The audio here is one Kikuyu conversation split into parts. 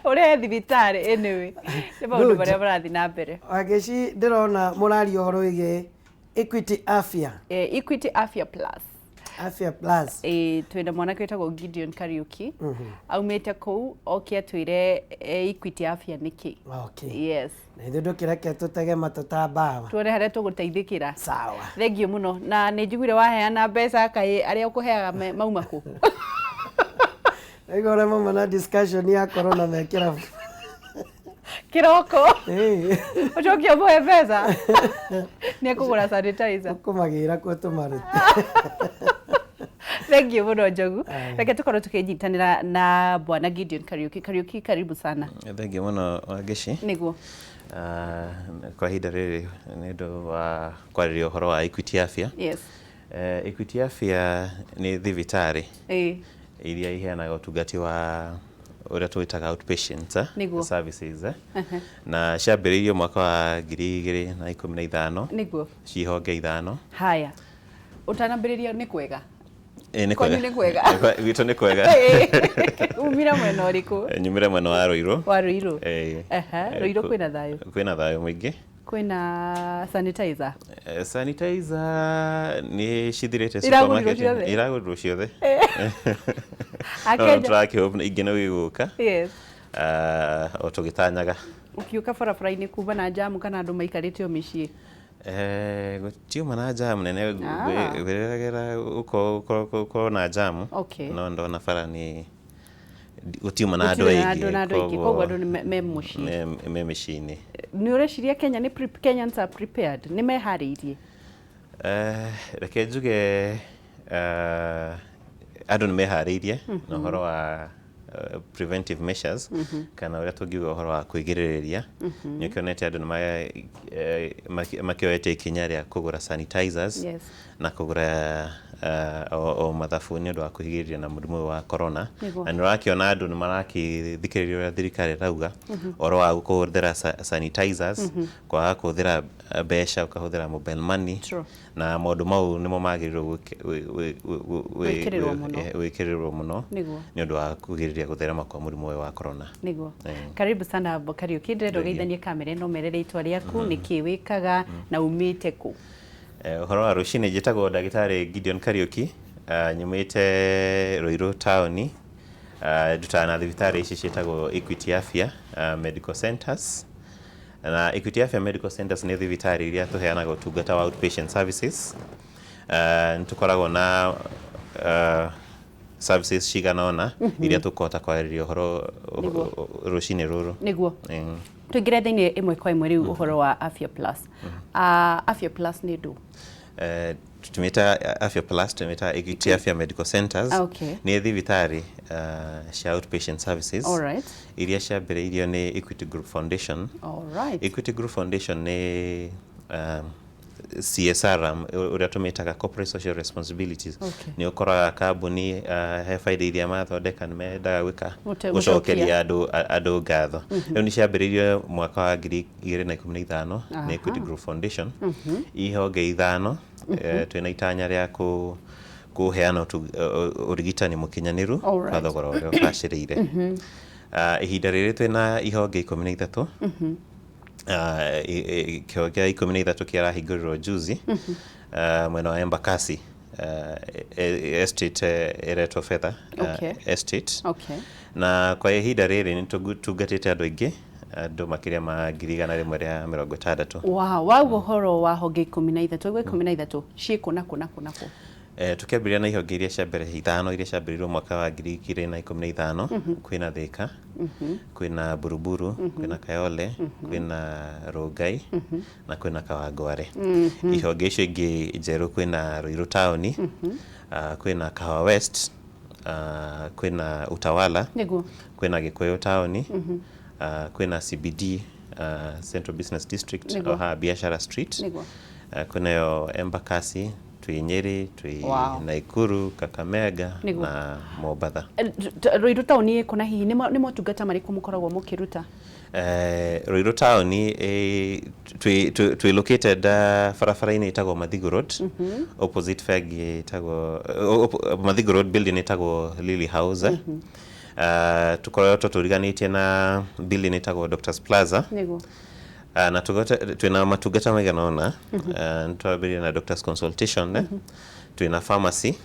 Ũrehe thibitarĩ. Anyway, nĩ maũndũ Good. marĩa marathiĩ na mbere. Wangeci, ndĩrona mũraria ũhoro wĩgiĩ Equity Afya. Equity Afya Plus. Afya Plus. Twĩna mwanake wĩtagwo Gideon Kariuki, aumĩte kũu oke atwĩre Equity Afya nĩ kĩ. Yes. Na ithuĩ ndũkĩreke tũtege matũ ta mbawa. Tuone harĩa tũgũteithĩkĩra. Sawa. Thengiũ mũno, na nĩ njiguire waheana mbeca, kaĩ arĩa ũkũheaga mauma kũ? Naigua ũrĩa mauma na discussion ya corona me kĩrabu. Kĩroko. Ĩĩ. Ũcoke ũmũhe mbeca, nĩ ekũgũra sanitizer. Tũkũmagĩra kuo tũmarute. Thengiũ mũno, Njogu. Aya. Reke tũkorwo tũkĩnyitanĩra na Bwana Gideon Kariuki. Kariuki, karibu sana. Thengiũ mũno, Wangeci. Nĩguo. Kwa ihinda rĩrĩ nĩ ũndũ wa kwarĩria ũhoro wa Equity Afya. Equity Afya nĩ thibitarĩ iria iheanaga ũtungati wa ũrĩa tũwĩtaga outpatient services, na ciambĩrĩirio mwaka wa 2015. Ci honge ithano. Haya, ũtanambĩrĩria, nĩ kwega? Ĩ, nĩ Kwanyu kwega. nĩ kwega? Gwitũ nĩ kwega. Umire mwena ũrĩkũ? Nyumire mwena wa Ruiru. Wa Ruiru. Ĩ. Ruiru kwĩna thayũ? Kwĩna thayũ mũingĩ. Kwĩna sanitizer? Sanitizer nĩ cithirĩte. Iragũrirwo Supermarket. ciothe? Iragũrirwo ciothe, no Akenya. tũrakĩhope ingĩ no igũka. O tũgĩtanyaga. Ũkiũka barabara-inĩ, kuma na jamu kana andũ maikarĩte o mĩciĩ? Gũtiuma na jamu nene. Ngwĩrĩragĩra gũkorwo na jamu, no ndona bara nĩ gũtiuma na andũ Gũtirĩ na aingĩ. andũ na andũ aingĩ, koguo andũ nĩ me mũciĩ. Me mĩciĩ-inĩ. Nĩ ũreciria Kenya nĩ Kenyans are prepared, nĩ meharĩirie? Reke njuge andũ nĩ meharĩirie na ũhoro wa preventive measures, kana ũrĩa tũngiuga ũhoro wa kwĩgirĩrĩria. Nĩ ũkĩonete andũ nĩ makĩoete ikinya rĩa kũgũra sanitizers na kũgũra o mathabuni nĩ ũndũ wa kwĩgirĩrĩria na mũrimũ ũyũ wa corona. Na nĩ ũrakĩona andũ nĩ marakĩthikĩrĩria ũrĩa thirikari ĩrauga ũhoro wa kũhũthĩra sanitizers, kwaga kũhũthĩra mbeca, ũkahũthĩra mobile money. Na maũndũ mau nĩmo magĩrĩirwo Gwĩkĩrĩrwo mũno. Gwĩkĩrĩrwo mũno nĩ ũndũ wa kũgirĩrĩria gũtherema kwa mũrimũ ũyũ wa corona. Nĩguo. Karibu sana, Kariuki. Ndĩrenda ũgeithanie kamera ĩno, mere rĩtwa rĩaku, nĩ kĩ wĩkaga na umĩte kũ. Ũhoro wa rũcinĩ, njĩtagwo ndagĩtarĩ Gideon Kariuki, nyumĩte Ruiru taũni, ndutaga na thibitarĩ ici ciĩtagwo Equity Afya Medical Centers. Na Equity Afya Medical Centers nĩ thibitarĩ iria tũheanaga ũtungata wa outpatient services. Nĩ tũkoragwo na services cigana ũna iria tũkũhota kwarĩrĩria ũhoro rũcinĩ rũrũ. Nĩguo. Tũingĩre thĩinĩ ĩmwe kwa ĩmwe rĩu ũhoro wa Afya Plus. Afya Plus nĩ ndũ? Tũmĩta Afya Plus, tũmĩta Equity Afya Medical Centers. Nĩ thibitarĩ cia outpatient services iria ciambĩrĩirio nĩ Equity Group Foundation. Equity Group Foundation nĩ CSR, ũrĩa tũmĩtaga corporate social responsibilities. Nĩ ũkoraga kambuni he baida iria mathondeka, nĩ mendaga gwĩka gũcokeria andũ ngatho. Rĩu nĩ ciambĩrĩirio mwaka wa 2015 nĩ Equity Group Foundation, ihonge ithano, twĩna itanya rĩa kũheana ũrigitani mũkinyanĩru kwa thogora ũrĩa ũbacĩrĩire. Ihinda rĩrĩ twĩna ihonge 13. Kĩhonge kĩa 13 kĩrahingũrirwo juzi mwena wa Embakasi, estate ĩretwo Fedha Estate. Na kwa ihinda rĩrĩ nĩ tũtungatĩte andũ aingĩ, andũ makĩria ma 160,000. Wow, wauga ũhoro wa honge 13, aigua 13 ciĩ kũ na kũ na kũ na kũ? Tũkĩambĩrĩria na ihonge iria cia mbere ithano iria ciambĩrĩirio mwaka wa 2015, kwĩna Thika, kwĩna Buruburu, kwĩna Kayole, kwĩna Rongai na kwĩna Kawangware. Ihonge icio ingĩ njerũ, kwĩna Ruiru taũni, kwĩna Kahawa West, kwĩna Utawala, kwĩna Gĩkũyũ taũni, kwĩna CBD, Central Business District, o haha Biashara Street, kwĩnayo Embakasi, twĩ Nyĩrĩ, twĩ Naikuru, Kakamega na Mombatha. Ruiru taũni ĩkũ, na hihi nĩ motungata marĩkũ mũkoragwo mũkĩruta? Ruiru taũni twĩ located barabara-inĩ ĩtagwo Mathigu Road, opposite bengi ĩtagwo Mathigu Road, building ĩtagwo Lily House. Tũkoretwo tũriganĩtie na building ĩtagwo Doctors Plaza. Na twĩna matungata maigana ũna. Nĩtwambĩrĩria na doctors consultation, twĩna pharmacy,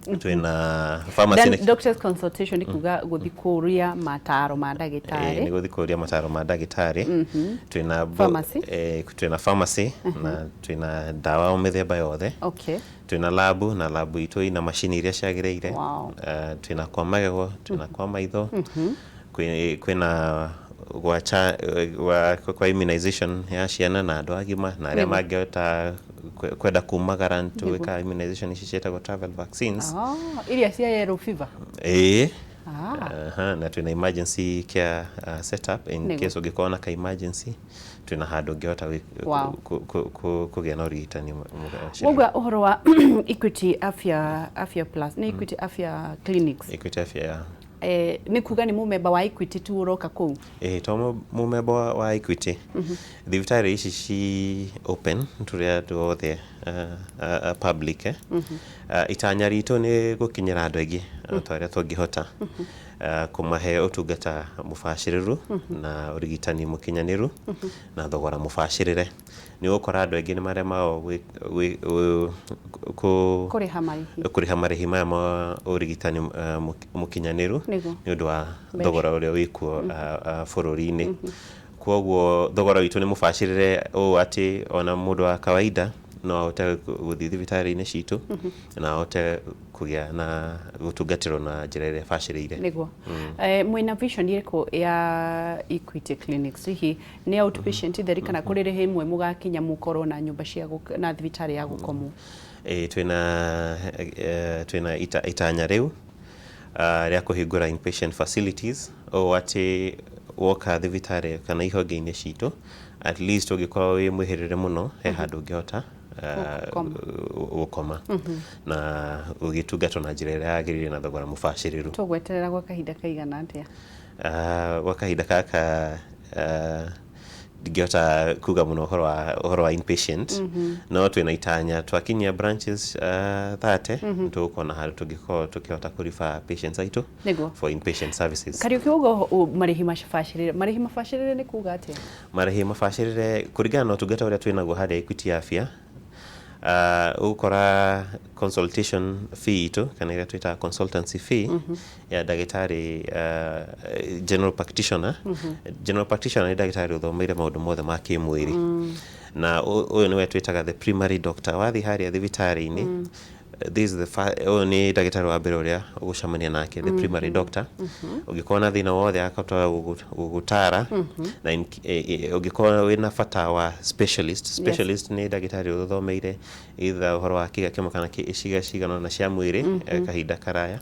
twĩna pharmacy. Then doctors consultation nĩ kuga gũthiĩ kũria mataro ma ndagĩtarĩ. Nĩ gũthiĩ kũria mataro ma ndagĩtarĩ. Twĩna Pharmacy. Twĩna pharmacy na twĩna ndawa o mĩthemba yothe. Twĩna labu, na labu itũ ina macini iria ciagĩrĩire. Twĩna kwa magego, twĩna kwa maitho, kwĩna gwa immunization ya ciana na andũ agima na arĩa mangĩhota kwenda kumagara, nĩtũgwĩka immunization ici ciĩtagwo travel vaccines. Oh, iria cia yellow fever. Ĩĩ. Ah. Aha, na twĩna emergency care setup in case ũngĩkorwo na ka emergency, twĩna handũ ũngĩhota kũgĩa na ũrigitani Wauga ũhoro wa Equity Afya, Afya Plus nĩ Equity Afya Clinics. Equity Afya, ya. Nĩ kuga nĩ mũmemba wa Equity tu ũroka kũu? Ĩĩ, to mũmemba wa Equity. Thibitarĩ ici ci open tũrĩ andũ othe, public, eh. Itanya ritũ nĩ gũkinyĩra andũ aingĩ ta ũrĩa tũngĩhota, kũmahe ũtungata mũbacĩrĩru na ũrigitani mũkinyanĩru na thogora mũbacĩrĩre. Nĩ ũgũkora andũ aingĩ nĩ maremagwo Kũrĩha marĩhi. Kũrĩha marĩhi maya ma ũrigitani mũkinyanĩru nĩ ũndũ wa Mbeca. Thogora ũrĩa wĩkuo bũrũri-inĩ. Koguo thogora witũ nĩ mũbacĩrĩre ũũ atĩ ona mũndũ wa kawaida no ahote gũthiĩ thibitarĩ-inĩ citũ na ahote kũgĩa na gũtungatĩrwo na njĩra ĩrĩa ĩbacĩrĩire. Nĩguo. Mwĩna vision ĩrĩkũ ya Equity Clinics? Hihi nĩ outpatient theri kana kũrĩ rĩhĩ imwe mũgakinya mũkorwo na nyũmba cia na thibitarĩ ya gũkomwo? Ĩĩ, twĩna itanya rĩu rĩa kũhingũra inpatient facilities, ũũ atĩ woka thibitarĩ kana ihonge-inĩ citũ, at least ũngĩkorwo wĩ mwĩhĩrĩre mũno, he handũ ũngĩhota Gũkoma. Gũkoma na ũgĩtungatwo na njĩra ĩrĩa yagĩrĩire na thogora mũbacĩrĩru. Tũgweterera gwa kahinda kaigana atĩa? Gwa kahinda gaka ndingĩhota kuga mũno ũhoro wa inpatient, no twĩna itanya twakinyia branches 30, tũgũkorwo na handũ tũngĩkorwo tũkĩhota kũ-refer patients aitũ for inpatient services. Kariũki, uga marĩhi mabacĩrĩre, marĩhi mabacĩrĩre nĩ kuga atĩa? Marĩhi mabacĩrĩre kũringana na ũtungata ũrĩa twĩnaguo harĩa Equity Afya, ũgũkora consultation fee itũ kana ĩrĩa twĩtaga consultancy fee ya ndagĩtarĩ general practitioner. General practitioner nĩ ndagĩtarĩ ũthomeire maũndũ mothe ma kĩmwĩrĩ, na ũyũ nĩwe twĩtaga the primary doctor. Wathiĩ harĩa thibitarĩ-inĩ, this is the ũyũ nĩ ndagĩtarĩ wa mbere ũrĩa ũgũcemania nake, the primary doctor. Ũngĩkorwo na thĩna wothe, akahota gũgũtara, na ũngĩkorwo wĩna bata wa specialist, specialist nĩ ndagĩtarĩ ũthomeire either ũhoro wa kĩga kĩmwe kana ciĩga cigana ũna cia mwĩrĩ kahinda karaya.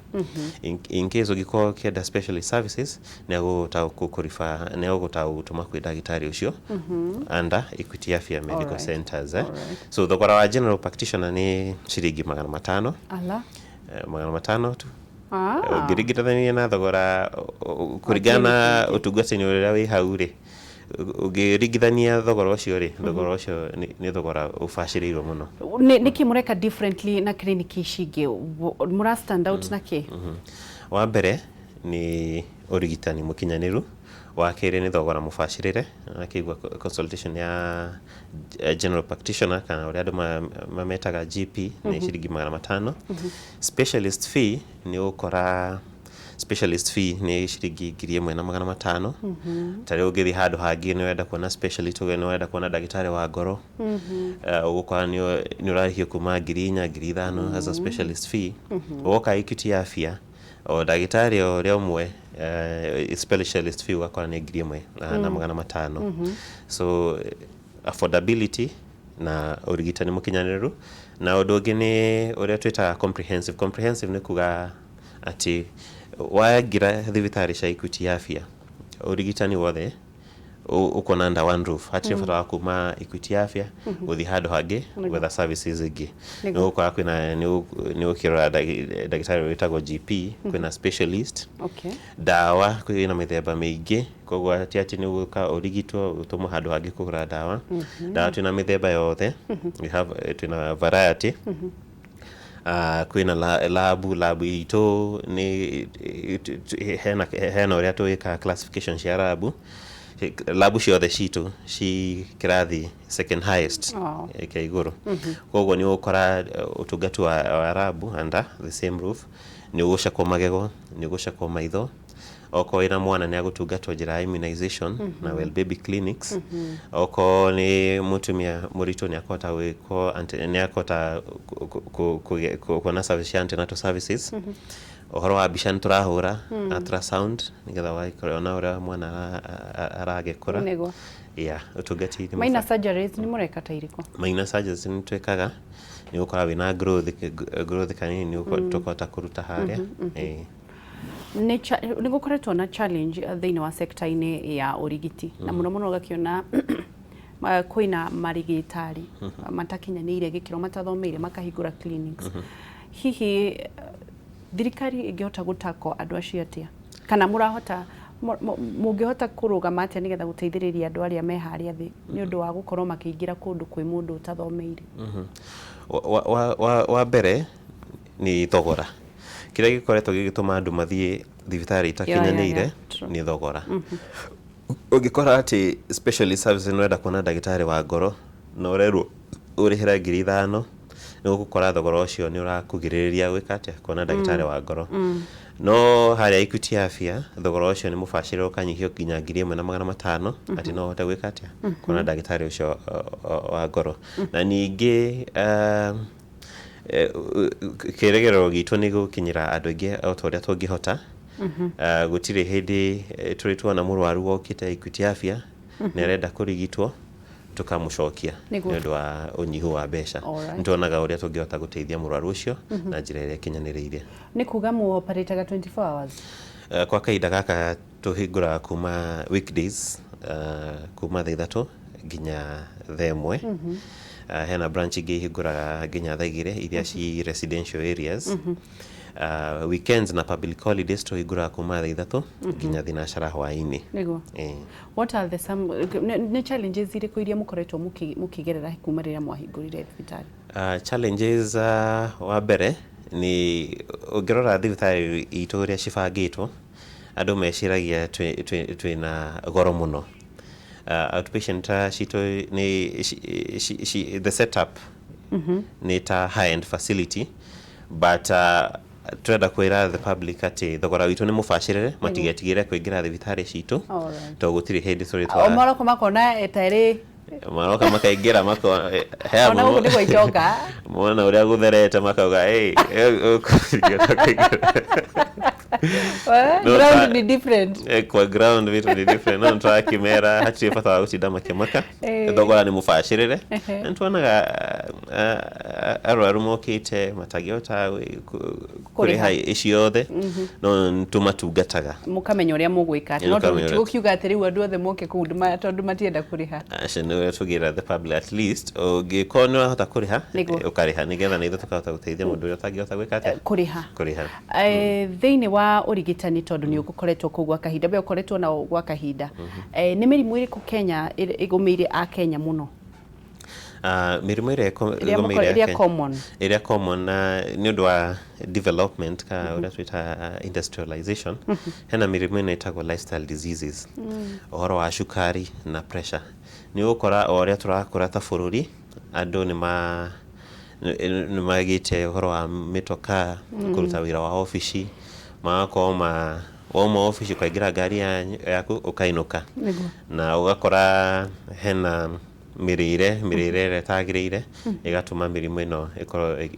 In case ũngĩkorwo ũkĩenda specialist services, nĩ egũgũta kũkũrefer, nĩ egũgũta gũgũtũma kwĩ ndagĩtarĩ ũcio under Equity Afya Medical Centers, eh. So thogora wa general practitioner nĩ ciringi 500. Ala. 500 tu. Ah. Ũngĩringithania na thogora kũringana na ũtungata-inĩ ũrĩa wĩ hau rĩ, ũngĩringithania thogora ũcio rĩ, thogora ũcio nĩ thogora ũbacĩrĩirwo mũno. Nĩ kĩ mũreka differently na clinic ici ingĩ? Mũra stand out na kĩ? Wa mbere nĩ ũrigitani mũkinyanĩru, wa kerĩ nĩ thogora mũbacĩrĩre. Akĩigua consultation ya general practitioner kana ũrĩa andũ mametaga GP nĩ ciringi 500. Specialist fee, nĩ ũgũkora specialist fee nĩ ciringi 1500. Ta rĩu ũngĩthiĩ handũ hangĩ, nĩ ũrenda kuona specialist, ũge nĩ ũrenda kuona ndagĩtarĩ wa ngoro, ũgũkora nĩ ũrarĩhio kuma 4000, 5000 as a specialist fee. Woka Equity Afya, o ndagĩtarĩ o ũrĩa ũmwe, specialist fee ũgakora nĩ 1500. So affordability na ũrigitani mũkinyanĩru, na ũndũ ũngĩ nĩ ũrĩa twĩtaga comprehensive. Comprehensive nĩ kuga atĩ waingĩra thibitarĩ cia Equity Afya, ũrigitani wothe ũkuona under one roof. Hatirĩ bata wa kuma Equity Afya gũthiĩ handũ hangĩ gwetha services ingĩ. Nĩ ũgũkora kwĩna nĩ ũkĩrora ndagĩtarĩ wĩtagwo GP, kwĩna specialist, ndawa kwĩna mĩthemba mĩingĩ, koguo ti atĩ nĩ ũgũka ũrigitwo ũtũmwo handũ hangĩ kũgũra ndawa. Ndawa twĩna mĩthemba yothe, we have twĩna variety. Kwĩna lab itũ nĩ hena ũrĩa twĩkaga classification cia lab. Lab ciothe citũ ci kĩrathi second highest kĩa igũrũ. Koguo nĩ ũgũkora ũtungata wa lab under the same roof, nĩ ũgũcekwo magego, nĩ ũgũcekwo maitho, okorwo wĩna mwana nĩ agũtungatwo njĩra ya immunization na well baby clinics, okorwo nĩ mũtumia mũritũ nĩ akũhota gwĩkwo nĩ akũhota kuona service cia antenatal services. Ũhoro wa mbica nĩ tũrahũra ultrasound nĩgetha ũgagĩkorwo ũrĩa mwana aragĩkũra. Yeah, ũtungati nĩ Minor surgeries nĩ mũreka ta irĩkũ? Minor surgeries nĩ twĩkaga, nĩ ũgũkora wĩna growth kanini nĩ tũkũhota kũruta harĩa. Ĩĩ. Nĩ gũkoretwo na challenge thĩinĩ wa sector-inĩ ya ũrigiti, na mũno mũno ũgakĩona kwĩna marigĩtarĩ matakinyanĩire gĩkĩro, matathomeire, makahingũra clinics. Hihi thirikari ĩngĩhota gũtako andũ acio atĩa, kana mũrahota mũngĩhota kũrũgama atĩa nĩgetha gũteithĩrĩria andũ arĩa me harĩa thĩ nĩ ũndũ wa gũkorwo makĩingĩra kũndũ kwĩ mũndũ ũtathomeire? Wa mbere nĩ thogora. Kĩrĩa gĩkoretwo gĩgĩtũma andũ mathiĩ thibitarĩ itakinyanĩire nĩ thogora. Ũngĩkora atĩ specialist services, nĩ ũrenda kuona ndagĩtarĩ wa ngoro na ũrerwo ũrĩhĩre 5,000, nĩ ũgũkora thogora ũcio nĩ ũrakũgirĩrĩria gwĩka atĩa, kuona ndagĩtarĩ wa ngoro. No harĩa Equity Afya thogora ũcio nĩ mũbacĩrĩre, ũkanyihio nginya 1,500, atĩ no ũhote gwĩka atĩa, kuona ndagĩtarĩ ũcio wa ngoro. Na ningĩ kĩrĩgĩrĩro gitũ nĩ gũkinyĩra andũ aingĩ o ta ũrĩa tũngĩhota. Gũtirĩ hĩndĩ tũrĩ tuona mũrwaru wokĩte Equity Afya nĩ arenda kũrigitwo tũkamũcokia nĩ ũndũ wa ũnyihu wa mbeca. Nĩ tuonaga ũrĩa tũngĩhota gũteithia mũrwaru ũcio na njĩra ĩrĩa ĩkinyanĩrĩire. Nĩ kuga mu operataga 24 hours? Kwa kahinda gaka tũhingũraga kuma weekdays kuma thaa 3 nginya thaa 1. Hena branch ingĩ ihingũraga nginya thaa 2, iria ci residential areas. Weekends na public holidays tũhingũraga kuma thaa 3 nginya thinacara hwaĩ-inĩ. What are the some nĩ challenges irĩkũ iria mũkoretwo mũkĩgerera kuma rĩrĩa mwahingũrire thibitarĩ? Challenges wa mbere nĩ ũngĩrora thibitarĩ itũ ũrĩa cibangĩtwo, andũ meciragia twĩna goro mũno. Outpatient citũ nĩ the setup nĩ ta high end facility, but turenda kwĩra the public atĩ thogora witũ nĩ mũbacĩrĩre, matigetigĩre kũingĩra thibitarĩ citũ, tondũ gũtirĩ hĩndĩ tũrĩ O maroka makona ta ĩrĩ maroka makaingĩra mako he Ona gũkũ nĩ gwa itonga. Mona ũrĩa gũtherete makauga, "Hey, ũkũingĩra kũingĩra." No, ground ni different. Kwa ground vitu ni different, no tũrakĩmera hatirĩ bata wa gũtinda makĩmaka. Thogora nĩ mũbacĩrĩre. Na nĩtuonaga arwaru mokĩte matangĩhota kũrĩha ciothe, no nĩtũmatungataga. Mũkamenya ũrĩa mũgwĩka atĩ no Mũkamenya ũrĩa- tũkiuga atĩ rĩu andũ othe moke kũu tondũ matienda kũrĩha. Acio nĩ ũrĩa tũngĩra the public, at least ũngĩkorwo nĩ ũrahota kũrĩha, ũkarĩha, nĩgetha na ithuĩ tũkahota gũteithia mũndũ ũrĩa ũtangĩhota gwĩka atĩa, kũrĩha. Kũrĩha. Thĩinĩ wa ũrigitani, tondũ nĩ ũgũkoretwo kũu gwa kahinda, we ũkoretwo nao gwa kahinda, nĩ mĩrimũ ĩrĩkũ Kenya ĩgũmĩire a Kenya mũno? Mĩrimũ ĩrĩa Ĩrĩa ĩgũmĩire ĩrĩa Kenya- common. Ĩrĩa common, na nĩ ũndũ wa development ka ũrĩa twĩtaga industrialization, hena mĩrimũ ĩno ĩtagwo lifestyle diseases, ũhoro wa cukari na pressure. Nĩ ũgũkora o ũrĩa tũrakũra ta bũrũri, andũ nĩ magĩte ũhoro wa mĩtokaa, kũruta wĩra wa obici, magakorwo ma wauma obici ũkaingĩra ngari yaku ũkainũka, na ũgakora hena mĩrĩre ĩrĩa ĩtagĩrĩire ĩgatũma mĩrimũ ĩno ĩkorwo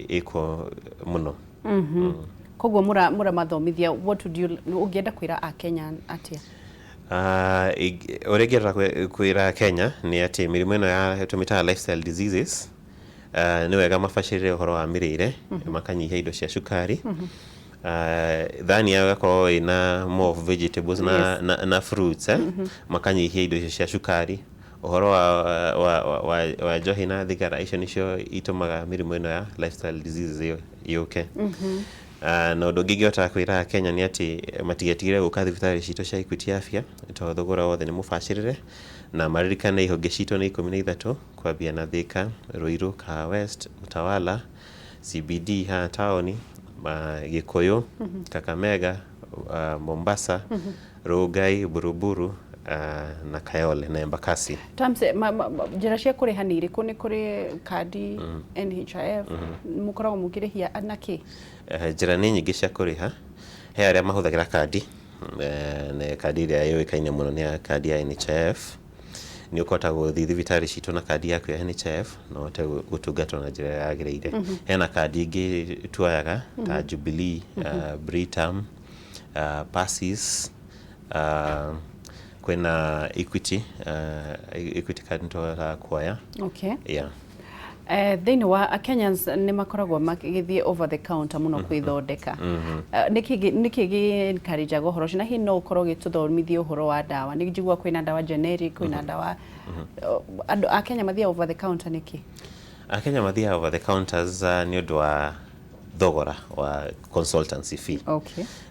ĩkuo mũno. Koguo mũramathomithia. What would you, ũngĩenda kwĩra a Kenya atĩa? Ũrĩa ingĩenda kwĩra Kenya nĩ atĩ mĩrimũ ĩno ya tũmĩtaga lifestyle diseases, nĩ wega mabacĩrĩre ũhoro wa mĩrĩre, makanyihia indo cia cukari, thani yao ĩgakorwo ĩna more of vegetables na fruits, makanyihia indo icio cia cukari, ũhoro wa njohi na thigara. Icio nĩcio itũmaga mĩrimũ ĩno ya lifestyle diseases yũke. Na ũndũ ũngĩ ingĩhota kwĩra Kenya nĩ atĩ matigetigĩre gũka thibitarĩ citũ cia Equity Afya, tondũ thogora wothe nĩ mũbacĩrĩre, na maririkane ihonge citũ nĩ 13, kwambia na Thika, Ruiru, Kahawa West, Utawala, CBD haha taũni, Gĩkũyũ, Kakamega, Mombasa, Rongai, Buruburu, na Kayole na Embakasi. Terms, njĩra cia kũrĩha nĩ irĩkũ? Nĩ kũrĩ kandi, NHIF, mũkoragwo mũkĩrĩhia na kĩ? Njĩra nĩ nyingĩ cia kũrĩha. He arĩa mahũthagĩra kandi, na kandi ĩrĩa yũĩkaine mũno nĩ ya kandi ya NHIF. Nĩ ũkũhota gũthiĩ thibitarĩ citũ na kandi yaku ya NHIF na ũhote gũtungatwo na njĩra ĩrĩa yagĩrĩire. Hena kandi ingĩ tuoyaga ta Jubilee, Britam, Persis, kwĩna Equity, Equity card nĩ tũhotaga kuoya. Yeah. Thĩinĩ wa Kenyans nĩ makoragwo magĩthiĩ over the counter mũno kwĩthondeka. Nĩkĩ gĩ encourage ũhoro ũcio? Na hihi no ũkorwo ũgĩtũthomithia ũhoro wa ndawa? Nĩ njiguaga kwĩna ndawa generic, kwĩna ndawa, andũ a Kenya mathiaga over the counter nĩkĩ? Akenya mathiaga over the counters nĩ ũndũ wa thogora wa consultancy fee.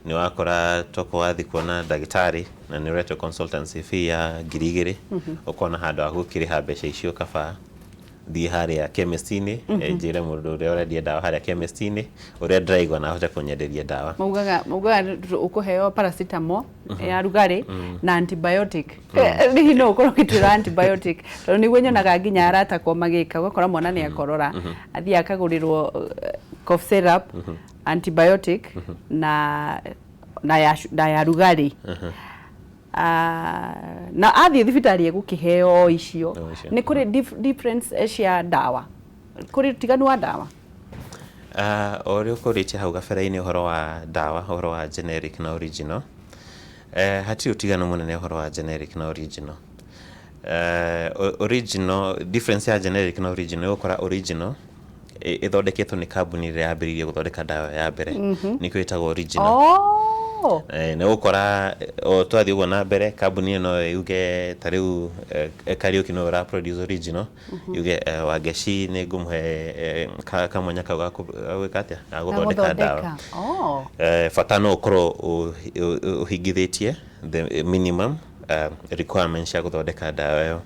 Nĩ wakora toko wathiĩ kuona ndagĩtarĩ na nĩ ũretwo consultancy fee ya 2000, ũkona handũ ha gũkĩrĩha mbeca icio kaba thiĩ harĩa chemist-inĩ, njĩre mũndũ ũrĩa ũrendia ndawa harĩa chemist-inĩ ũrĩa ndĩraigua na ahote kũnyenderia ndawa. Maugaga ũkũheo paracetamol ya rugarĩ na antibiotic. Hihi no ũkorwo ũgĩtwĩra antibiotic, tondũ nĩguo nyonaga nginya arata akwa magĩka, ũgakora mwana nĩ akorora, athiĩ akagũrĩrwo cough syrup, antibiotic na ya rugarĩ. Na athiĩ thibitarĩ egũkĩheo o icio. O icio. Nĩ kũrĩ difference cia ndawa? Kũrĩ ũtiganu wa ndawa? O ũrĩa ũkũrĩtie hau gabere-inĩ ũhoro wa ndawa, ũhoro wa generic na original, hatirĩ ũtiganu mũnene ũhoro wa generic na original. Original, difference ya generic na original, ũgũkora original ĩthondeketwo nĩ kambuni ĩrĩa yambĩrĩirie gũthondeka ndawa ya mbere, nĩkĩo ĩtagwo original. Nĩ ũgũkora o twathiĩ ũguo na mbere, kambuni ĩyo no yuge ta rĩu Kariũki nĩwe ũra produce original, yuge Wangeci nĩ ngũmũhe kamwanya kau ga gwĩka atĩa, ga gũthondeka ndawa. Bata no ũkorwo ũhingithĩtie the minimum requirements cia gũthondeka ndawa ĩyo.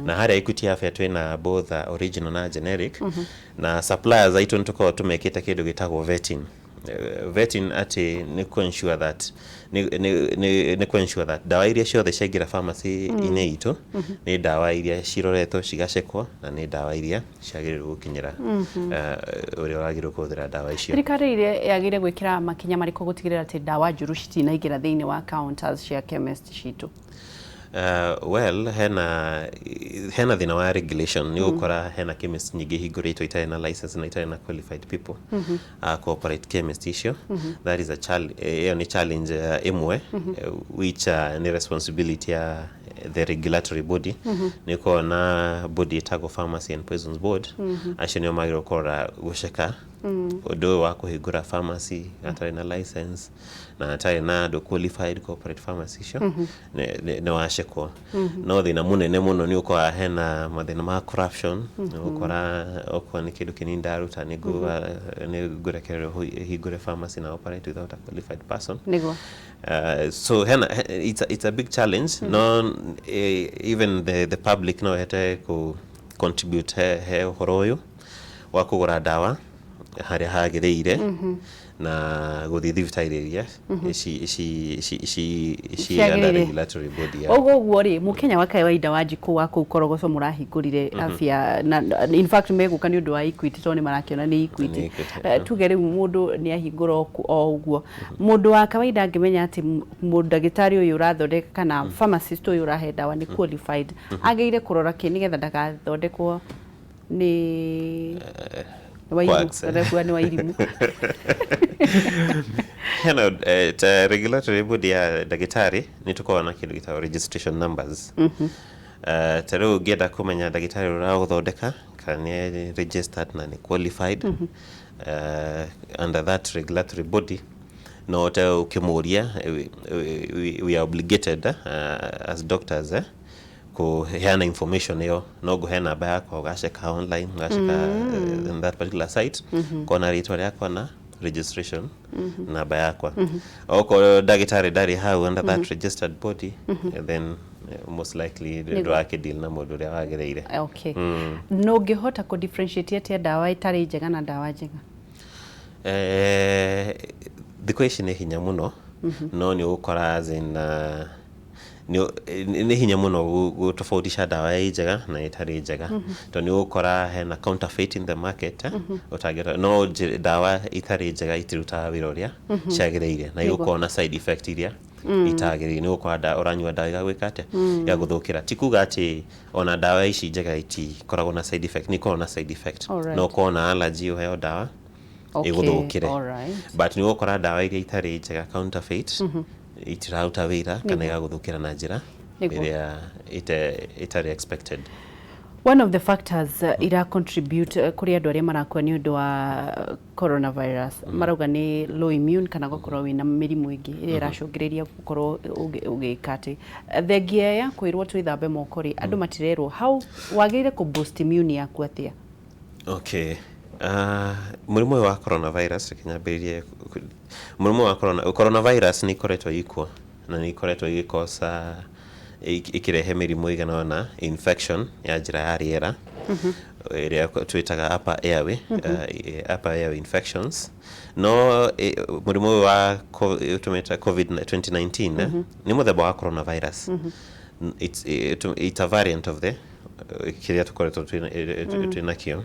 Na harĩa Equity Afya twĩna both original na generic, na suppliers aitũ nĩ tũkoragwo tũmekĩte kĩndũ gĩtagwo vetting. Vetting atĩ nĩ kũ ensure that nĩ kũ ensure that ndawa iria ciothe ciaingĩra pharmacy-inĩ itũ nĩ ndawa iria ciroretwo, cigacekwo, na nĩ ndawa iria ciagĩrĩirwo gũkinyĩra ũrĩa ũragĩrĩirwo kũhũthĩra ndawa icio. Thirikari ĩrĩa yagĩrĩire gwĩkĩra makinya marĩkũ gũtigĩrĩra atĩ ndawa njũru citinaingĩra thĩinĩ wa counters cia chemist citũ? Well, hena thĩna wa regulation. Nĩ ũgũkora hena chemist nyingĩ ihingũrĩtwo itarĩ na license na itarĩ na qualified people ku operate chemist icio. That is a challenge, ĩyo nĩ challenge ĩmwe, which nĩ responsibility ya the regulatory body. Nĩ ũkoragwo na body ĩtagwo Pharmacy and Poisons Board. Acio nĩo magĩrĩirwo kũrora gũceka ũndũ ũyũ wa kũhingũra pharmacy atarĩ na license na atarĩ na andũ qualified ku operate pharmacy icio nĩ wacekwo. No thĩna mũnene mũno nĩ ũkoraga hena mathĩna ma corruption. Nĩ ũgũkora okorwo nĩ kĩndũ kĩnini ndaruta, nĩ ngũrekererio hingũre pharmacy na operate without a qualified person. So hena, it's a big challenge. No even the public no ĩhote ku contribute he ũhoro ũyũ wa kũgũra ndawa harĩa hagĩrĩire na gũthiĩ thibitarĩ iria ici under Ciagĩrĩire. regulatory body ya Ũguo ũguo rĩ, mũkenya wa kawaida wa njikũ wa kũu Korogoco mũrahingũrire afya na in fact megũka nĩ ũndũ wa Equity, tondũ nĩ marakĩona nĩ Equity. Nĩ Equity. Tuge rĩu mũndũ nĩ ahingũra o ũguo, mũndũ wa kawaida angĩmenya atĩ mũndagĩtarĩ ũyũ ũrathondeka kana pharmacist ũyũ ũrahe ndawa nĩ qualified, agĩrĩire kũrora kĩ nĩgetha ndagathondekwo nĩ Wairimu? Quacks, eh. Ndĩrekuga nĩ Wairimu. Hena ta regulatory body ya ndagĩtarĩ, nĩ tũkoragwo na kĩndũ gĩtagwo registration numbers. Ta rĩu ũngĩenda kũmenya ndagĩtarĩ ũrĩa ũragũthondeka kana nĩ registered na nĩ qualified under that regulatory body, no ũte ũkĩmũria. We are obligated as doctors kũheana information ĩyo. No ngũhe namba yakwa, ũgaceka online, ũgaceka in that particular site, kona rĩtwa rĩakwa na registration namba yakwa. Okorwo ndagĩtarĩ ndarĩ hau under that registered body, then most likely ndũrakĩdeal na mũndũ ũrĩa wagĩrĩire. Okay, no ũngĩhota kũ differentiate atĩa ndawa ĩtarĩ njega na ndawa njega? Thikũ ici nĩ hinya mũno, no nĩ ũgũkora as in, nĩ hinya mũno gũtofautisha ndawa ĩ njega na ĩtarĩ njega, tondũ nĩ ũgũkora hena counterfeit in the market, ũtangĩhota no ndawa itarĩ njega itirutaga wĩra ũrĩa ciagĩrĩire na igũkorwo na side effect iria itagĩrĩire. Nĩ ũgũkora ũranyua ndawa igagwĩka atĩa, igagũthũkĩra. Ti kuga atĩ ona ndawa ici njega itikoragwo na side effect, nĩ ikoragwo na side effect. No ũkorwo na allergy, ũheo ndawa ĩgũthũkĩre. But nĩ ũgũkora ndawa iria itarĩ njega, counterfeit, itiraruta wĩra kana igagũthũkĩra na njĩra ĩrĩa ĩtarĩ expected. One of the factors ira contribute kũrĩ andũ arĩa marakua nĩ ũndũ wa coronavirus, marauga nĩ low immune kana gũkorwo wĩna mĩrimũ ĩngĩ ĩrĩa ĩracũngĩrĩria gũkorwo ũgĩka atĩ thengia ya kwĩrwo twĩthambe moko rĩ, andũ matirerwo how wagĩrĩire kũ boost immune yaku atĩa. Okay. Mũrimũ ũyũ wa coronavirus, reke nyambĩrĩrie mũrimũ wa coronavirus nĩ ikoretwo ikuo na nĩ ikoretwo igĩkosa ikĩrehe mĩrimũ ĩigana ũna, infection ya njĩra ya rĩera ĩrĩa twĩtaga upper airway, upper airway infections. No mũrimũ ũyũ wa tũmĩta COVID 2019 nĩ mũthemba wa coronavirus. It's a variant of the kĩrĩa tũkoretwo twĩna kĩo,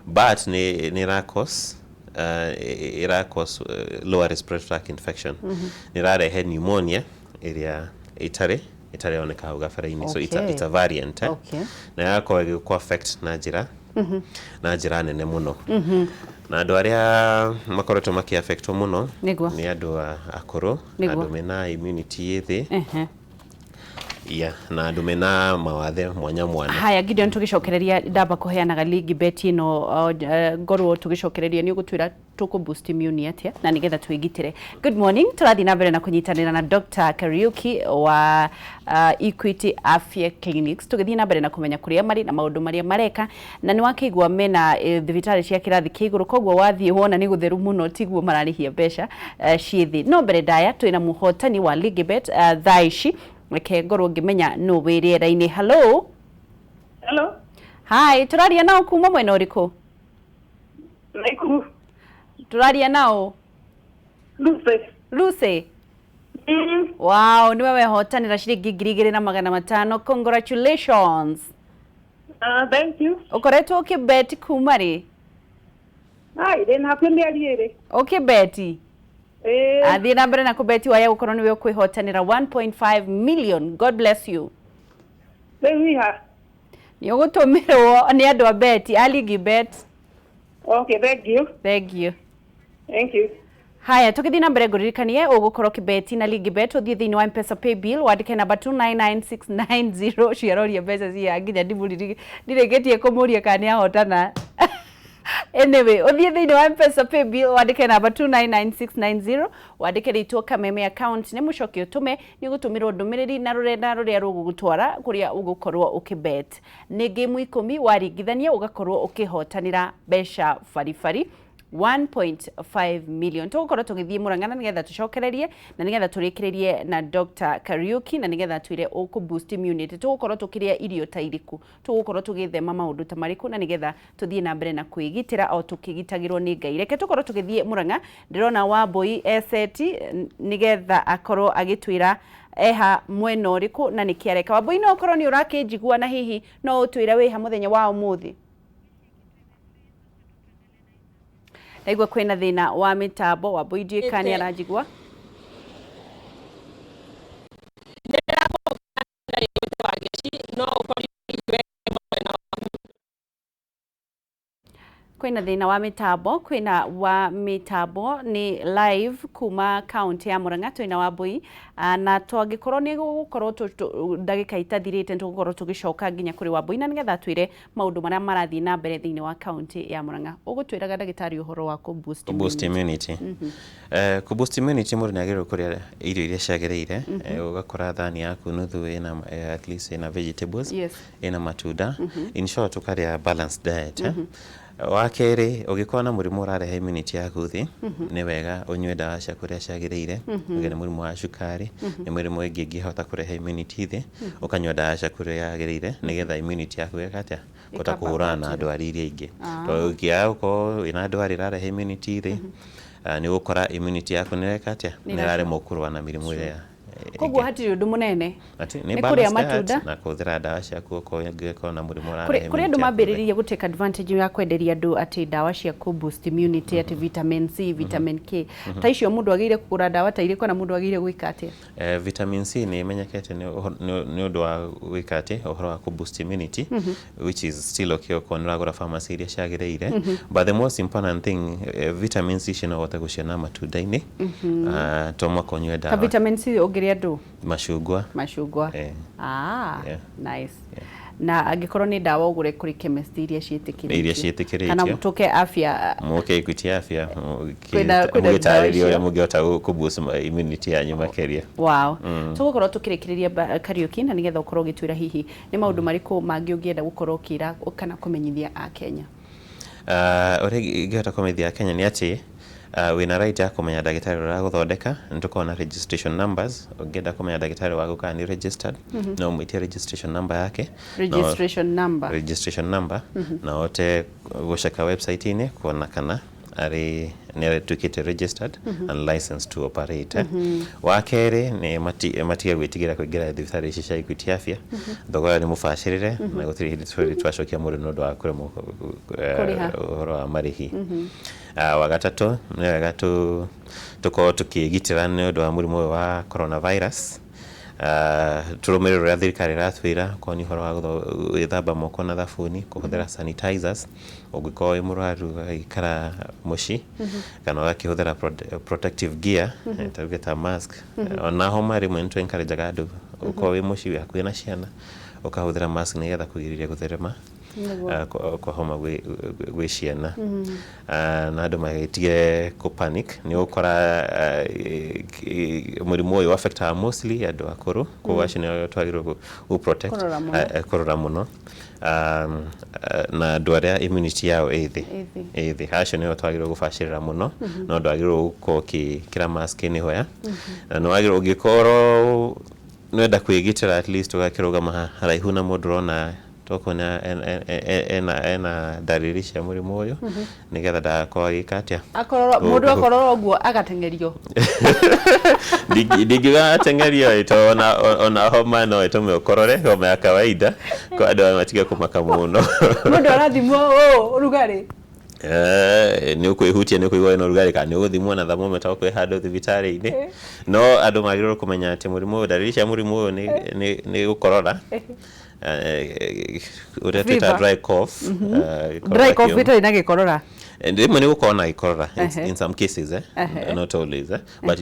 but nĩ ĩra cause lower respiratory tract infection, nĩ ĩrarehe pneumonia ĩrĩa ĩtarĩ yoneka hau gabere-inĩ. So it's a variant, eh? Na ĩgakorwo ĩgĩkũ affect na njĩra nene mũno, na andũ arĩa makoretwo makĩ-affectwo mũno nĩ andũ akũrũ, andũ mena immunity ĩ thĩ, yeah, na andũ mena mawathe mwanya mwanya. Haya Gideon, tũgĩcokereria ndamba kũheanaga ligi bet ĩno, ngorwo tũgĩcokereria nĩ ũgũtwĩra tũkũ boost immune atĩa na nĩgetha twĩgitĩre. Good morning, tũrathiĩ na mbere na kũnyitanĩra na Dr. Kariuki wa Equity Afya Clinics, tũgĩthiĩ na mbere na kũmenya kũrĩa marĩ na maũndũ marĩa mareka, na nĩ wakĩigua mena thibitarĩ cia kĩrathi kĩa igũrũ, koguo wathiĩ wona nĩ gũtheru mũno, tiguo mararĩhia mbeca ciĩ thĩ. No mbere ndaya twĩna mũhotani wa Ligibet thaa ici, reke ngorwo ngĩmenya nũ wĩ rĩera-inĩ. Hello. Hello. Hi, tũraria nao kuma mwena ũrĩkũ? Nakuru. Tũraria nao? Lucy. Lucy. Wow, niwe wehotanĩra ciringi 2,500. Congratulations. Thank you. Ũkoretwo ũkĩbeti kuma rĩ? Ai, ndĩna hakuhĩ mĩeri 2. Ũkĩbeti? Ĩĩ. Athiĩ na mbere na kũbeti, waya gũkorwo nĩwe ũkwĩhotanĩra 1.5 million. God bless you. Rĩu iha. Nĩ ũgũtũmĩrwo nĩ andũ a beti a Ligi Bet. Okay, thank you. Thank you. Thank you. Haya, tũgĩthiĩ na mbere ngũririkanie ũgũkorwo kĩbeti na Ligi Bet, ũthiĩ thĩinĩ wa Mpesa paybill, wandĩke namba 299690. Ciaroria mbeca cia nginya ndirĩkĩtie kũmũria kana nĩ ahotana. Anyway, ũthiĩ thĩinĩ wa Mpesa paybill, wandĩke namba 299690, wandĩke rĩtwa Kameme account, nĩ mũcoke ũtũme. Nĩ ũgũtũmĩrwo ndũmĩrĩri na rũrenda rũrĩa rũgũgũtwara kũrĩa ũgũkorwo ũkĩbet. Nĩ game 10, waringithania ũgakorwo ũkĩhotanĩra mbeca baribari 1.5 million. Tũgũkorwo tũgĩthiĩ Mũrang'a na nĩgetha tũcokererie na nĩgetha tũrĩkĩrĩrie na Dr. Kariuki, na nĩgetha twĩre ũkũ boost immunity, tũgũkorwo tũkĩrĩa irio ta irĩkũ, tũgũkorwo tũgĩthema maũndũ ta marĩkũ, na nĩgetha tũthiĩ na mbere na kwĩgitĩra o tũkĩgitagĩrwo nĩ Ngai. Reke tũkorwo tũgĩthiĩ Mũrang'a, ndĩrona Wambui eseti nĩgetha akorwo agĩtwĩra eha mwena ũrĩkũ na nĩkĩ areka. Wambui, no ũkorwo nĩ ũrakĩnjigua na hihi no ũtwĩre wĩha mũthenya wa ũmũthĩ? Ndaigua kwĩna thĩna wa mĩtambo. Wambui, ndiũĩ kana nĩ aranjigua. No ũkorirwe mwena. Kwĩna thĩna wa mĩtambo, kwĩna wa mĩtambo. Nĩ live kuma kaunti ya Murang'a, twĩna Wambui, na twangĩkorwo nĩ gũgũkorwo ndagĩka itathirĩte nĩ tũgũkorwo tũgĩcoka nginya kũrĩ Wambui na nĩgetha atwĩre maũndũ marĩa marathiĩ na mbere thĩinĩ wa kaunti ya Murang'a. Ũgũtwĩraga ndagĩtarĩ ũhoro wa kũ boost Boost immunity. Kũ boost immunity, mũndũ nĩ agĩrĩirwo kũrĩa irio iria ciagĩrĩire. Ũgakora thani yaku nuthu ĩna at least ĩna vegetables, ĩna matunda, in short ũkarĩa balanced diet, eh. Wa kerĩ, ũngĩkorwo na mũrimũ ũrarehe immunity yaku thĩ, nĩ wega ũnyue ndawa ciaku ũrĩa ciagĩrĩire. Ũngĩ nĩ mũrimũ wa cukari, nĩ mĩrimũ ĩngĩ ĩngĩhota kũrehe immunity thĩ, ũkanyua ndawa ciaku ũrĩa yagĩrĩire nĩgetha immunity yaku ĩgeka atĩa? Kũhota kũhũrana na ndwari iria ingĩ. Tondũ ũngĩaga gũkorwo wĩna ndwari ĩrarehe immunity thĩ, nĩ ũgũkora immunity yaku nĩ ĩreka atĩa? Nĩ ĩraremwo kũrũa na mĩrimũ ĩrĩa Koguo hatirĩ ũndũ mũnene. Ati, Nĩ nĩ kũrĩa balanced diet matunda. na kũhũthĩra ndawa ciaku okorwo ũngĩkorwo na mũrimũ ũrarehe Kũrĩ andũ immunity yaku thĩ. mambĩrĩria gũ take advantage ya kwenderia andũ atĩ ndawa cia kũ boost immunity, atĩ vitamin C, vitamin K. Ta icio mũndũ agĩrĩire kũgũra ndawa ta irĩkũ na mũndũ agĩrĩire gwĩka atĩa? Vitamin C nĩ ĩmenyekete nĩ ũndũ wa gwĩka atĩ ũhoro wa kũ boost immunity, which is still okay okorwo nĩ ũragũra pharmacy iria ciagĩrĩire, but the most important thing, vitamin C icio no ũhote gũciona matunda-inĩ. To mũhaka ũnyue Ta ndawa. Vitamin C ũngĩrĩa ndũ? Macungwa. Macungwa. Eh. Ah, Yeah. nice. Na angĩkorwo nĩ ndawa ũgũre kũrĩ chemist iria ciĩtĩkĩrĩtio. Iria ciĩtĩkĩrĩtio. Kana tũke afya. Mũke Equity Afya Kwĩna ndawa mũgĩtarĩrio ũrĩa icio. mũngĩhota kũ boost immunity yanyu makĩria. Wow. Tũgũkorwo tũkĩrĩkĩrĩria Kariũki, na nĩgetha ũkorwo ũgĩtwĩra hihi nĩ maũndũ marĩkũ mangĩ ũngĩenda gũkorwo ũkĩra kana kũmenyithia Akenya. Ũrĩa ingĩhota kũmenyithia Kenya nĩ atĩ wĩna right ya kũmenya ndagĩtarĩ ũrĩa ũragũthondeka. Nĩ tũkoragwo na registration numbers. Ũngĩenda kũmenya ndagĩtarĩ waku kana nĩ registered, no ũmwĩtie registration number yake. Registration number. Registration number, na ũhote gũceka website-inĩ kuona kana arĩ nĩ atuĩkĩte registered and licensed to operate. Wa kerĩ nĩ matige gwĩtigĩra kũingĩra thibitarĩ ici cia Equity Afya. Thogora nĩ mũbacĩrĩre na gũtirĩ hĩndĩ tũrĩ twacokia mũndũ nĩ ũndũ wa kũremwo Kũrĩha. Ũhoro wa marĩhi. Wa gatatũ, nĩ wega tũkorwo tũkĩgitĩra nĩ ũndũ wa mũrimũ ũyũ wa coronavirus. Tũrũmĩrĩre ũrĩa thirikari ĩratwĩra, okorwo nĩ ũhoro wa gwĩthamba moko na thabuni, kũhũthĩra sanitizers, ũngĩkorwo wĩ mũrwaru ũgagĩikara mũciĩ kana ũgakĩhũthĩra protective gear, tuge ta mask. Ona homa rĩmwe nĩ tũ encourage andũ, ũkorwo wĩ mũciĩ wĩ hakuhĩ na ciana, ũkahũthĩra mask nĩgetha kũgirĩrĩria gũtherema kwa homa gwĩ ciana. Na andũ magĩtige kũ panic. Nĩ ũgũkora mũrimũ ũyũ affectaga mostly andũ akũrũ, koguo acio nĩo twagĩrĩirwo gũ protect. Kũrora mũno. Kũrora mũno. Na andũ arĩa immunity yao ĩ thĩ. Ĩ thĩ. Ĩ thĩ, acio nĩo twagĩrĩirwo gũbacĩrĩra mũno. No ndwagĩrĩirwo gũkorwo ũkĩkĩra mask anywhere, na nĩ wagĩrĩirwo, ũngĩkorwo nĩwenda kwĩgitĩra, at least ũgakĩrũgama haraihu na mũndũ ũrona tokorwo ena ndariri cia mũrimũ ũyũ, nĩgetha ndagakorwo agĩka atĩa? Akorora mũndũ, akorora ũguo agateng'erio. Ndingiuga ateng'erio ĩ, tondũ ona homa no ĩtũme ũkorore, homa ya kawaida, kwa andũ matige kũmaka mũno. Mũndũ arathimwo ũũ ũrugarĩ. Nĩ ũkwĩhutia, nĩ ũkũigua wĩna ũrugarĩ, kana nĩ ũgũthimwo na thermometer okorwo wĩ handũ thibitarĩ-inĩ. No andũ magĩrĩirwo kũmenya atĩ mũrimũ ũyũ, ndariri cia mũrimũ ũyũ nĩ gũkorora, ũrĩa twĩtaga Fever. dry cough, gĩkorora Dry cough kĩũmũ. ĩtarĩ na gĩkorora. And rĩmwe nĩ gũkorwo na gĩkorora in some cases, not always, but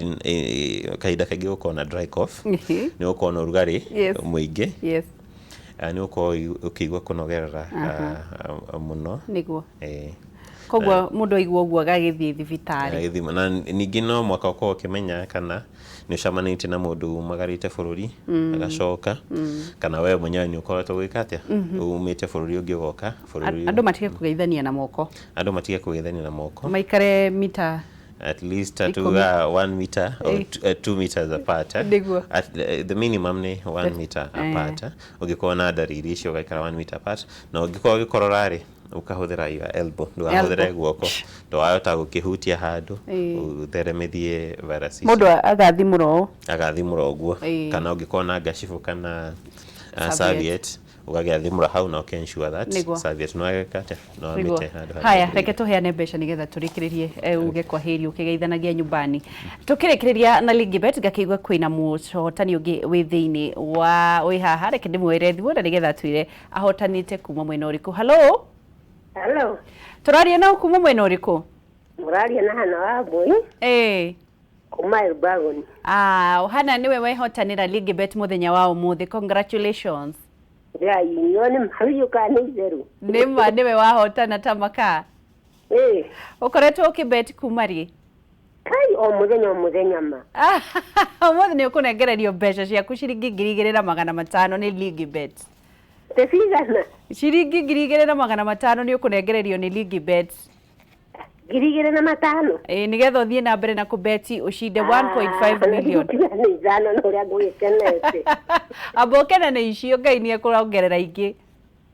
kahinda kaingĩ gũkorwo na dry cough, nĩ gũkorwo na ũrugarĩ mũingĩ, nĩ ũkorwo ũkĩigua kũnogerera mũno. Nĩguo. Koguo mũndũ aigua ũguo agagĩthiĩ thibitarĩ. Agĩthima. Na ningĩ no mwaka ũkorwo ũkĩmenya kana nĩ ũcemanĩtie na mũndũ umagarĩte bũrũri agacoka, kana we mwenyewe nĩ ũkoretwo gwĩka atĩa, umĩte bũrũri ũngĩ ũgoka bũrũri. Andũ matige kũgeithania na moko. Andũ matige kũgeithania na moko. Maikare mita At least 10. Tuga 1 meter or 2 meters apart, eh? Nĩguo. The minimum nĩ 1 meter apart, eh? Ũngĩkorwo na ndariri icio ũgaikara 1 meter apart, na ũngĩkorwo ũgĩkorora rĩ, ũkahũthĩra your elbow, ndũgahũthĩre Elbow. guoko, ndũgahota gũkĩhutia handũ ũtheremithie virus icio. Mũndũ agathimũra ũũ. Agathimũra ũguo, kana ũngĩkorwo na ngacibũ kana Serviette. serviette, ũgagĩathimũra hau na ũke ensure that Nĩguo. serviette no ageka atĩa, no Nĩguo. amĩte handũ harĩa Haya, yagĩrĩire. reke tũheane mbeca nĩgetha tũrĩkĩrĩrie, uge kwa heri ũkĩgeithanagia nyumbani. Tũkĩrĩkĩrĩria na Lingibet, ngakĩigua kwĩna mũhotani ũngĩ wĩ thĩinĩ wa wĩ haha. Reke ndĩmwĩre thimũ na nĩgetha atwĩre ahotanĩte kuma mwena ũrĩkũ. Hello? Hello. Tũraria nao kuma mwena ũrĩkũ? Mũraria na Hana wa Mbui kuma Elbagon. Ah, Hana, nĩwe wehotanĩra Lingibet mũthenya wa ũmũthĩ. Congratulations. Ndĩrainwo nĩ mahiũ kana nĩ itheru. Nĩma nĩwe wahotana ta makaa. Ũkoretwo ũkĩbet kuma rĩ? Kai, o mũthenya o mũthenya ma. Ũmũthĩ nĩ ũkũnengererio mbeca ciaku ciringi 2,500 nĩ Lingibet. Nĩ cigana? Ciringi 2500 nĩ ũkũnengererio nĩ Ligi Bet. 2500. Ĩĩ, nĩgetha ũthiĩ na mbere na kũbeti ũcinde 1.5 million. Tiga nĩ ithano na ũrĩa ngũgĩkenete. Amba ũkene nĩ icio, Ngai nĩ ekũrongerera ingĩ.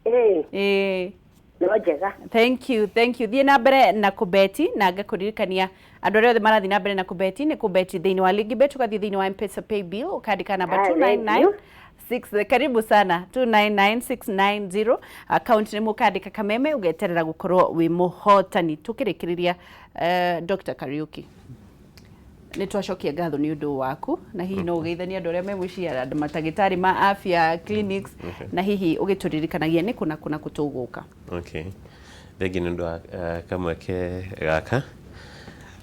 Ĩĩ, Ĩĩ. no njega. Thank you, thank you. Thiĩ na mbere na kũbeti, na ngakũririkania andũ arĩa othe marathiĩ na mbere na kũbeti nĩ kũbeti thĩinĩ wa Ligi Bet, ũgathiĩ thĩinĩ wa M-Pesa Pay Bill ũkandĩka namba Ah, thank 299 you. 6, karibu sana, 299690 account nĩ mũkandĩka Kameme, ũgeterera gũkorwo wĩ mũhotani. Tũkĩrĩkĩrĩria, Dr. Kariuki, nĩ twacokia ngatho nĩ ũndũ waku, na hihi no ũgeithanie andũ arĩa me mũciĩ, andũ matagĩtarĩ ma afya clinics, na hihi ũgĩtũririkanagia nĩ kũna kũna kũ tũgũka. Okay. Thengi nĩ ũndũ wa kamweke gaka.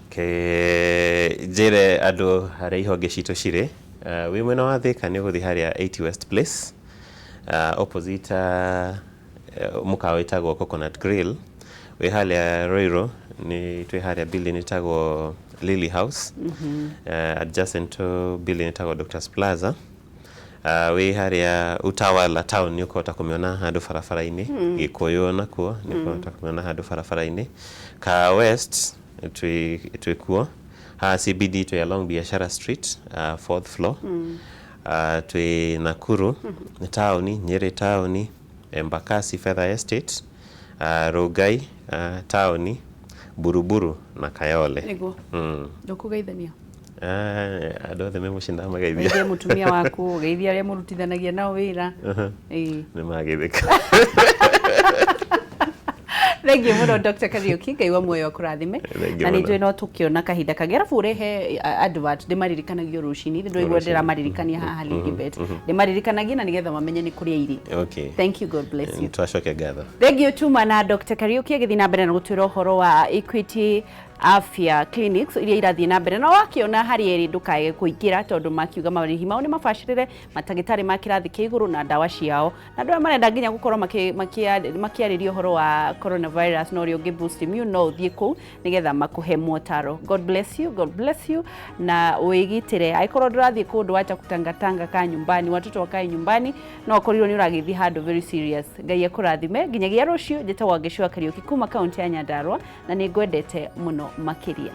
Ke njĩre andũ harĩa ihonge citũ cirĩ. Wĩ mwena wa Thika nĩ ũgũthiĩ harĩa 80 West Place, opposite mũkawa wĩtagwo Coconut Grill. Wĩ harĩa Ruiru nĩ twĩ harĩa building ĩtagwo Lily House, adjacent to building ĩtagwo Doctors Plaza. Wĩ harĩa Utawala town nĩ ũkũhota kũmĩona handũ barabara-inĩ. Gĩkũyũ nakuo nĩ ũkũhota kũmĩona handũ barabara-inĩ. Ka West twĩ kuo. Haha CBD twĩ along Biashara Street, fourth floor. Twĩ Nakuru taũni, Nyeri taũni, Embakasi Fedha Estate, Rongai taũni, Buruburu na Kayole. Nĩguo. Ndũkũgeithania? Andũ othe me mũciĩ ndamageithia. Geithia mũtumia waku, geithia arĩa mũrutithanagia nao wĩra. Ĩĩ. Nĩ mageithĩka. Thank you mũno, Dr. Kariuki, Ngai wa muoyo akũrathime. Thank you Na nĩ mũno. njũĩ no tũkĩona kahinda kangĩ, arabu ũrehe advert ndĩmaririkanagie rũcinĩ, ndĩraigua Rũcinĩ. ndĩramaririkania haha Ligi Bet, ndĩmaririkanagie na nĩgetha mamenye nĩ kũrĩa irĩ. Okay. Thank you, God bless you. Twacokia ngatho. Thank you tuma na Dr. Kariuki agĩthiĩ na mbere na gũtwĩra ũhoro wa Equity Afya Clinics iria irathiĩ na mbere, na wakiona harĩa ĩrĩ ndũkae kũingĩra, tondũ makiuga marĩhi mao nĩ mabacĩrĩre, matagĩtarĩ ma kĩrathi kĩa igũrũ na ndawa ciao, na andũ arĩa marenda nginya gũkorwo makĩarĩria ũhoro wa coronavirus na ũrĩa ũngĩ boost immune, no ũthiĩ kũu nĩgetha makũhe motaro. God bless you, God bless you, na wĩgitĩre. Angĩkorwo ndũrathiĩ kũndũ, wacha kutangatanga ka nyumbani, watoto wakae nyumbani, no ũkorirwo nĩ ũragĩthiĩ handũ very serious. Ngai akũrathime nginyagia rũciũ. Njĩtagwo Wangeci wa Kariũki kuma kaunti ya Nyandarua, na nĩ ngwendete mũno makĩria.